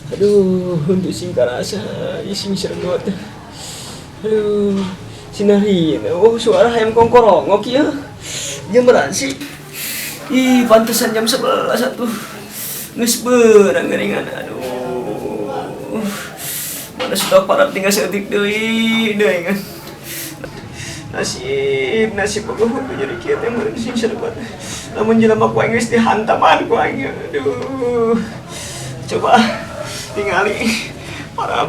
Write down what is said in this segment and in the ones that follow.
Aduh, untuk sing karasa, sing sergot. Aduh, sinarin. Oh, suara ayam kongkorongok ya. Jam berapa sih? Ih, pantesan jam 11 atuh. Geus beurang geuningan. Aduh. Mana sudah parah tinggal seeutik deui deui kan. Nasib, nasib aku jadi kieu teh meureun sing sergot. Lamun jelema ku aing geus dihantaman ku aing. Aduh. Coba tingali para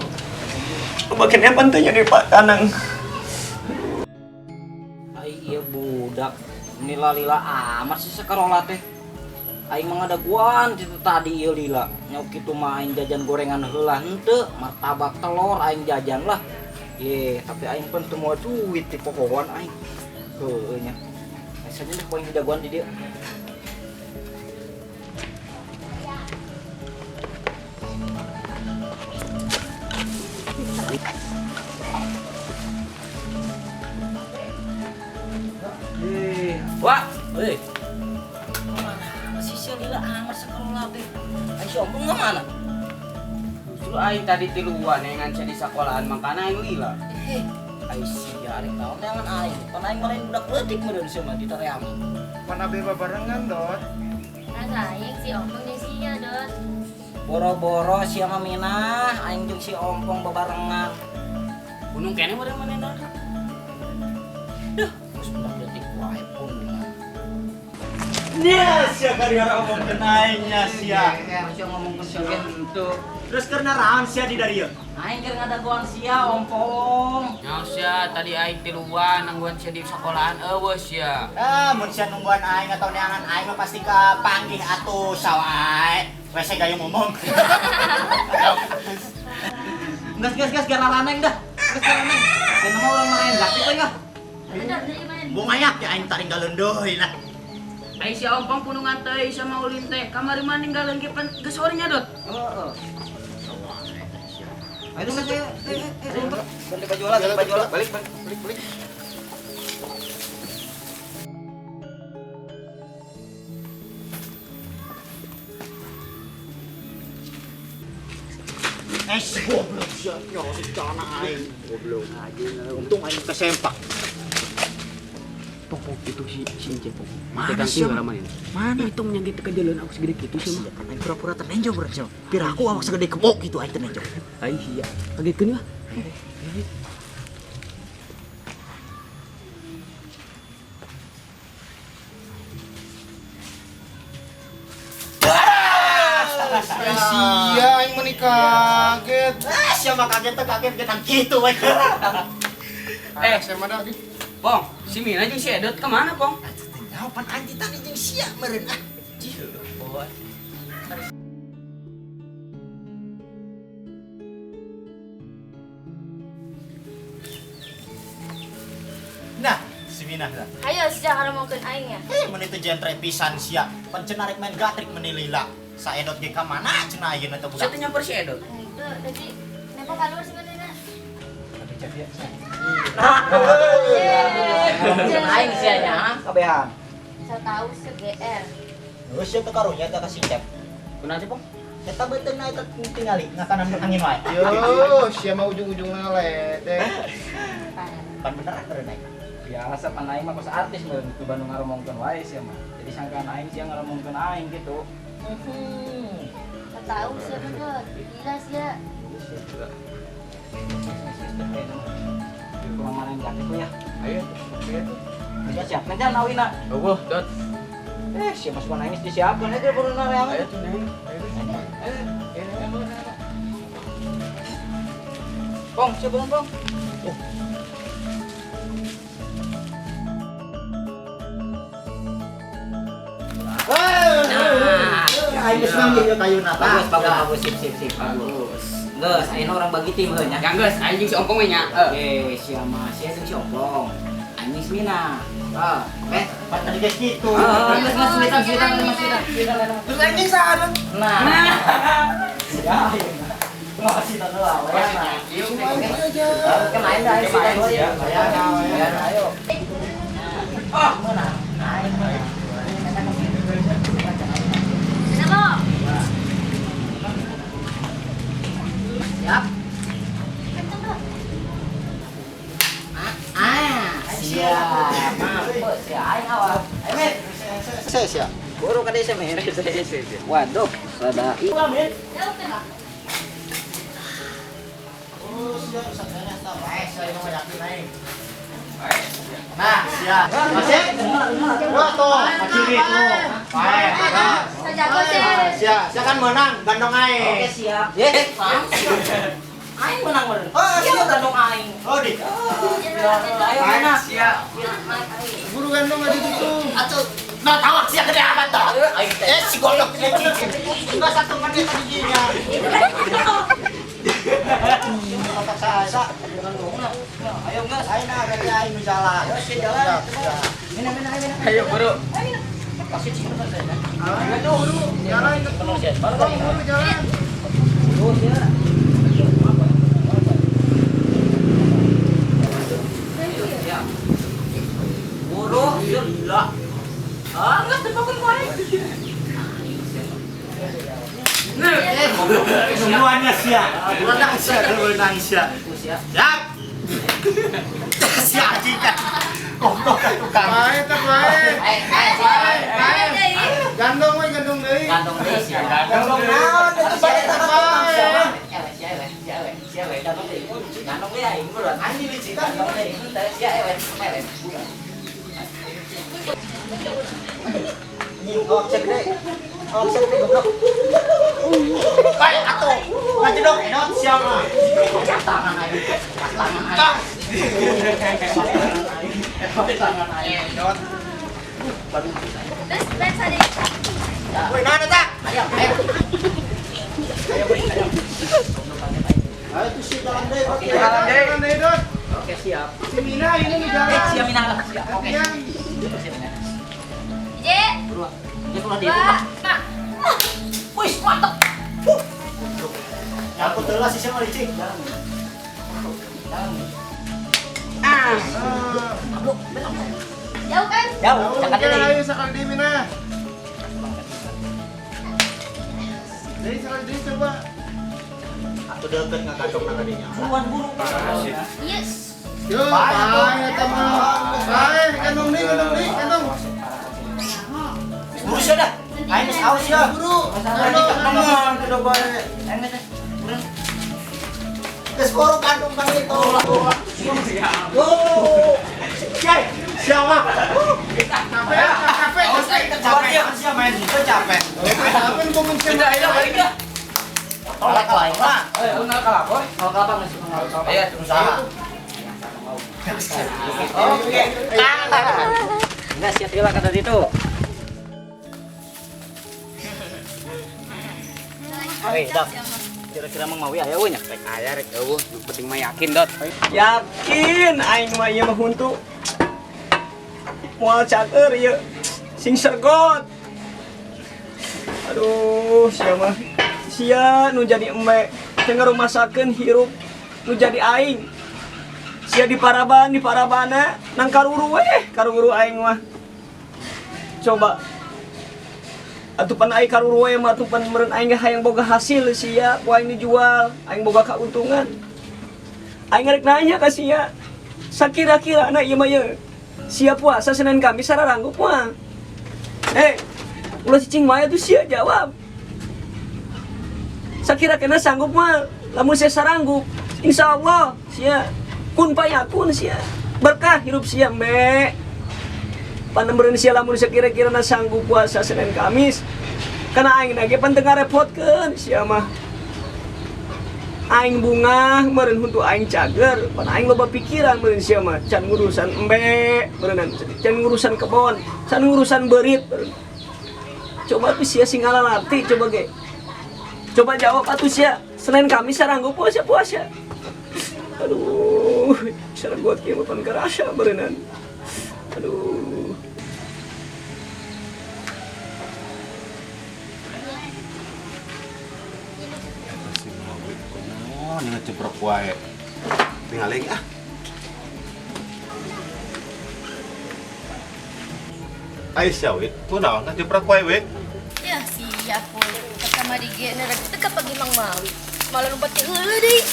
bagian apa teh di Pak Kanang. Ai ieu budak nila-lila amat sih sakarola teh. Aing mah ngadaguan ti tadi ieu lila. Nyau kitu mah aing jajan gorengan heula henteu, martabak telur aing jajan lah. Ye, tapi aing pun teu moal duit ti pohoan aing. Heueuh nya. Aing saja deh ku aing didaguan di dieu. Wah, euy. Mana sih si lila amat sekolah teh? Aing si Ompong ka mana? Justru aing tadi tiluan yang ngan di sekolahan makana aing lila. Aing sia arek naon neangan aing. Pan aing mah lain budak leutik meureun sia mah ditaream. Mana be barengan, Dot? Rasa aing si Ompong jeung sia, Dot. Boro-boro sia mah minah, aing jeung si Ompong babarengan. Gunung kene meureun manehna. Duh, geus budak leutik wae pun. Nya sia gara-gara omongkeun aing nya sia. Sia ngomongkeun sia ge henteu. Terus karena raon sia di darieu? Aing keur ngadagoan sia, Ompong. Nyaho sia tadi aing tiluan nangguan sia di sekolahan eueuh sia. Ah, mun sia nungguan aing atau neangan aing mah pasti kapanggih atuh sawae. Wese gayung ngomong. Gas gas gas garaneng dah. Gas garaneng. Dan mah urang main gak teh ah. Bener deui main. Bungayak ya aing taringgalun deui lah. Ai si Ompong punungan teh sama ulin teh. Kamari mah ninggalkeun ge pan geus sore nya, Dot. Heeh. Ayo dong, ayo, ayo, ayo, ganti baju lah, ganti baju lah. Balik, balik, balik, balik. Eh, goblok sia nyorot celana aing. Goblok. Untung aing kesempak. Pok itu si si Ince pok. Mana sih? Mana? Itu menyangkit ke jalan aku segede gitu sih mah. Kan aing pura-pura ternenjo bro. Pira aku awak segede kebok gitu aing ternenjo. Ai iya. Kagetkeun lah. Eh, sia aing meni kaget. Ah, sia mah kaget teh kaget gedang kitu we. Eh, saya mah dah. Pong, si Mina jeung si Edot kemana, Pong? Nyaho pan aing tadi jeung sia meureun ah. Nah, si Mina lah. Ayo sia ngaromongkeun aing ya. Eh, mun itu jentre pisan sia. Pan cenah rek main gatrik meni lila. Saedot ge ka mana cenah ayeuna teh budak. Saya teh nyamper si Edot. Henteu, tadi nempo kaluar si manehna. Ngomongkeun aing sia nya, kabehan. Saya tahu si GR. Geus sia teh karunya teh ka si Cep. Kunaon sih, Pong? Eta beuteungna eta tingali ngakanan angin wae. Yo, sia mah ujung-ujungna ledek. Pan bener meureun aing. Biasa pan aing mah kos artis meureun itu Bandung ngaromongkeun wae sia mah. Jadi sangkaan aing sia ngaromongkeun aing gitu. Saya tahu sia mah, Dot. Gila sia. Kurang mana yang jaket ya? Ayo, ayo. Bisa siapkan jangan awina. Eueuh, Dot. Eh, siapa suka nangis disiapkan aja baru nareangan. Ayo tuh, Neng. Ayo tuh. Ayo, Pong, siapa Pong? Nah, aing geus manggih ieu kayuna tah. Bagus, bagus, bagus, sip, sip, sip, bagus. Geus, ayeuna urang bagi tim heuh nya. Yang geus, aing jeung si Ompong we nya. Oke, sia mah sia jeung si Ompong. Aing jeung si Mina. Ah, oke. Pan tadi geus kitu. Ah, geus geus suitan suitan suitan suitan. Terus aing jeung saha, Dot? Nah. Ya, ayeuna. Masih tak lah, nah. Kan main dah, ayo main ya. Ayo. Ah, mana? Aing. Kenapa? sia. Buru ka desa men. Waduh, rada. Oh, sia sakana ta bae sia mah yakin aing. Nah, sia. Masih? Dua tuh, kiri tuh. Bae. Sajago sih. Sia, sia kan menang, gandong aing. Oke, siap. Aing menang meureun. Oh, Sia gandong aing. Oh, di. Ayo menang. Siap. Buru gandong aja itu. Atuh, nah tawak sia gede amat toh. Eh, si golok lagi. Enggak satu menit giginya. Otak saya. Ayo enggak. Ayo nah, berarti aing nu jalan. Ayo sia jalan. Mina mina ayo mina. Ayo buru. Kasih cing bener saya. Ayo buru, jalan itu. Penuh sia. Baru Buru jalan. Buru sia. Buru sia lila. Ah, enggak tepakeun ku aing. Semuanya sia. Menang sia, menang sia. Siap. Sia jika. Goblok ka tukang. Bae teh bae. Eh, Bae. Gandong we gandong deui. Gandong deui sia. Gandong naon itu bade Bae. Eleh sia eleh, sia eleh, sia eleh gandong deui. Gandong deui aing beurang. Anjing licikan. Gandong deui, henteu sia eleh, eleh. Oh, cek deh. Oh, cek deh goblok. Bae atuh. Ngajedog enot sia mah. Tangan aing. Tangan aing. Tangan aing. Enot. Terus ben sadi. Woi, naon eta? Ayo, ayo. Ayo, boy, ayo. Ayo tuh si jalan deui. Oke, Jalan deui, Dot. Oke, siap. Si Mina ini nu jalan. Siap Mina lah, siap. Oke. Latihan. Siap Mina. Je. Buru. Dia keluar di Dua. itu. Wih, mantap. Nyangkut heula sih sia mah licik. Ah. Ah. Jauh kan? Jauh, Jauh, cakap oke, deui. ayo sekali deui Mina. Deui sekali deui coba. Atuh deukeut ngagandongna ka dinya. Buruan buru. Yes. Yo, bae eta mah. Bae, gandong deui, gandong deui, gandong. Buru sia dah. Aing geus haus ya. Buru. Gandong, gandong. Udah bae. Ayo, Mas. Buruan. Geus buru gandong bang itu. Oh. Yai, siapa? Capek, capek, capek. Capek, sia main itu capek. Capek nu komen Udah, ayo balik dah. Tolak lain mah. Ayo, kenal kalapa. Kalau kelapa masih Ayo, Usaha. Oke. Enggak siap heula kata ditu. Hei, Dok. Kira-kira Mang Mawi aya eueuh nya? Rek aya rek eueuh, nu penting mah yakin, Dot. Yakin aing mah ieu mah huntu. Moal cager ieu. Sing sergot. Aduh, sia mah. Sia nu jadi embe teu ngarumasakeun hirup nu jadi aing. Sia di paraban, di parabana nang karuru weh, karuru aing mah. Coba atuh pan aing karuru we mah atuh pan meureun aing ge hayang boga hasil sia, ku aing dijual, aing boga kauntungan. Aing rek nanya ka sia. Sakira-kira na ieu mah ieu. Sia puasa Senin Kamis sararanggup mah. Eh, ulah cicing wae tuh sia jawab. Sakira-kira sanggup mah, lamun sia saranggup, insyaallah sia kun payakun sia. Berkah hirup sia me. Panembereun sia lamun sakira-kira na sanggup puasa Senin Kamis. Kana aing na ge pan teu ngarepotkeun sia mah. Aing bungah meureun huntu aing cager, pan aing loba pikiran meureun sia mah, can ngurusan embe meureunnan, can ngurusan kebon, can ngurusan beurit meureun. Coba tuh sia sing ngalalati coba ge. Coba jawab atuh sia, Senin Kamis saranggup puasa puasa. Aduh, saranggup kieu mah pan karasa meureunnan. Aduh. Si Mawi kunaon ngecebrok wae. Tinggal ah. Aisyah wit, kunaon ngecebrok wae we? Ya siap pun. Pertama di G rek teu pagi Mang Mawi. Malah lompat ke heula deui.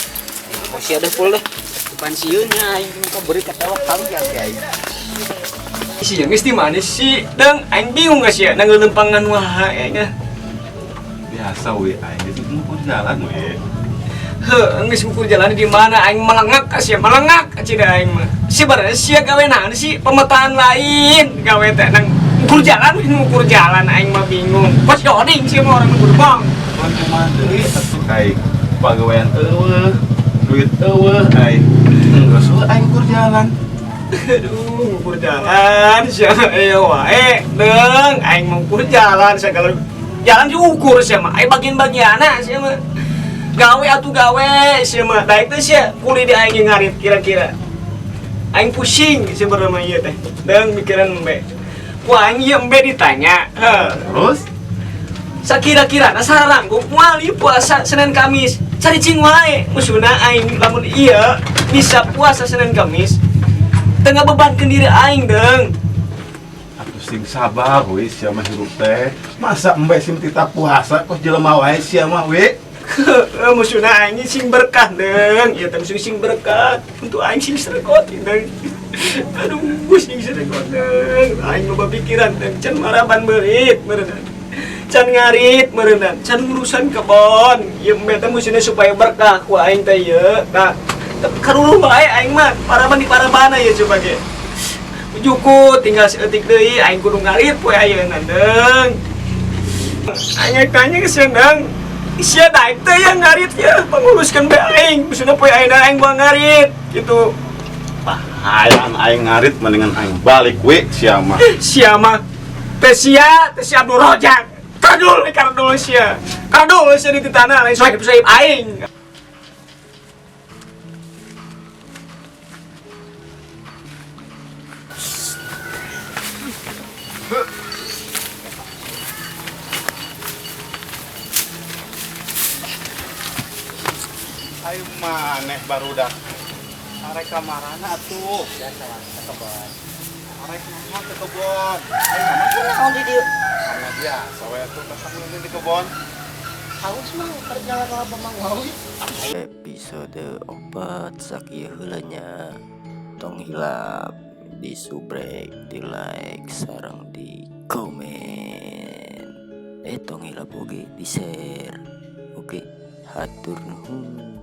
Oh, sia deh pul deh. Depan sieun nya aing muka beurit ka tewak kali ya aing. Sia geus di mana sih? Deng, aing bingung geus sia nang lempangan wae aing. Biasa we aing geus ngukur jalan we. Heuh, geus ngukur jalan di mana aing melengak sia melengak cida aing mah. Si bareng sia gawe naon sih pemetaan lain gawe teh nang ngukur jalan aing mah bingung. Pas oding sih mah orang ngukur bang. Cuman kumaha deui atuh aing pagawean eueuh, duit eueuh aing. Geus we aing ngukur jalan. Aduh, ngukur jalan sia aya wae. Deung, aing mah ngukur jalan segala jalan diukur sia mah. Aing bagian-bagianna sia mah. Gawe atuh gawe sia mah. Daek teh sia kuli di aing ngarit kira-kira. Aing pusing sebenarnya mah ieu teh. Deung mikiran embe. Ku aing ieu embe ditanya. Heuh. Terus Sakira-kira na saranggup moal ieu puasa Senin Kamis. Cari cing wae musuhna aing lamun ieu bisa puasa Senin Kamis. Teu ngabebankeun diri aing deung. Atuh sing sabar we sia mah hirup teh. Masa embe sing tita puasa kos jelema wae sia mah we. Heuh, musuhna aing sing berkah deung. Ieu teh musuh sing berkah. Untuk aing sing sregot deung. Aduh, sing sregot deung. Aing loba pikiran deung, can maraban beurit meureun. Can ngarit meureun, can urusan kebon. Ieu embe teh musuhna supaya berkah ku aing teh ieu. Nah, tapi karuluh bae aing mah, paraban di parabana ieu coba ge. Jukut tinggal seeutik deui aing kudu ngarit poe ayeuna deung. Aing tanya ke sia deung. Sia daek teh yang ngarit ya, panguruskeun bae aing. Musuhna poe ayeuna aing moal ngarit gitu. Hayang aing ngarit mendingan aing balik we sia mah. Sia mah teh sia, teh sia Abdul Rojak. Kardul, kardul sia. Kardul sia di tanah lain sohib-sohib aing. Ayo maneh barudak. Arek ka marana atuh? Biasa lah, ke kebon. Arek naon ke kebon? Ayo mama naon di dieu? Karena biasa we atuh kasang di kebon. Haus mah perjalanan ka Mang Wawi. Episode 4 sakieu heula nya. Tong hilap di subrek, di like, sareng di komen. Tong hilap oge di share. Oke, hatur nuhun.